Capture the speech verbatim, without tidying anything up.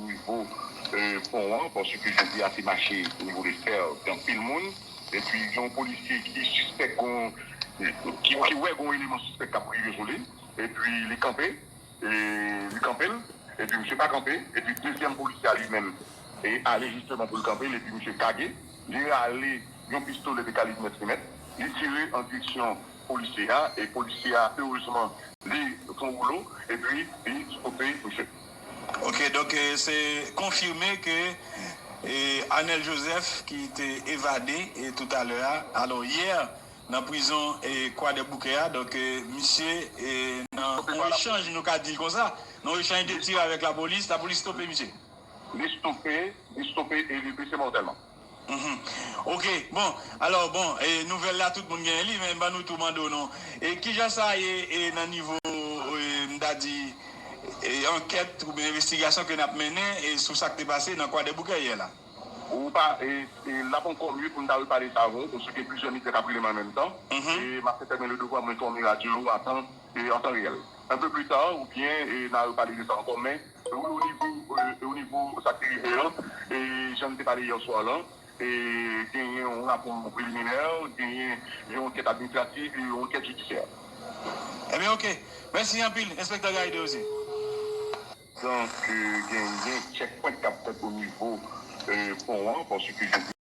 nivo pon an, paske jodi a se mache nivo de fè, gen anpil moun, epi gen yon polisye ki sispèk gon, ki, ki wè gon eleman sispèk k ap rive sou li, epi li kanpe, e li kanpe l, epi misye pa kanpe, epi dezyèm polisye a li menm, e ale jisteman pou l kanpe l, epi misye kage, li rale yon pistolè de kalib nèf milimèt, li tire an direksyon polisye a, e polisye a, erezman, li fè yon woulo, epi li stope misye. Ok, donk, eh, se konfime ke, eh, Anel Joseph ki te evade, eh, toutalè a, alò, yè, nan prizon, eh, Kwadèboukè a, donk, eh, misye, eh, nan yon echanj, nou ka di l konsa, nan yon echanj de tir avèk lapolis, lapolis stope misye. Li stope, li stope e li blese mòtèlman. Mhm. Ok, bon, alò, bon, e nouvèl la tout moun genyen li, men ban nou tou mande w non. E kijan sa ye, e nan nivo, e, m ta di, e ankèt oubyen envestigasyon ke n ap mennen, e sou sa k te pase nan Kwadèboukè yè la? Ou pa, e, e, l ap ankò mye pou n ta repale sa avè w, paske gen plizyè medya k ap rele m an menm tan. Mhm. E m ap fè tèmine le devwa mwen kòm radyo a tan, e, an tan reyèl. Un peu plus tard, oubyen, e, n a repale de sa ankò, men, e, o nivo, e, o nivo sa k te rive an, e, jan n te pale yè swa lan, e, genyen yon rapò preliminè, genyen yon ankèt administrativ e yon ankèt jidisyè. Ebyen, ok. Mèsi anpil, Enspektè Garrido osi. Donk, e, genyen checkpoint k ap fèt o nivo, e, pon an, paske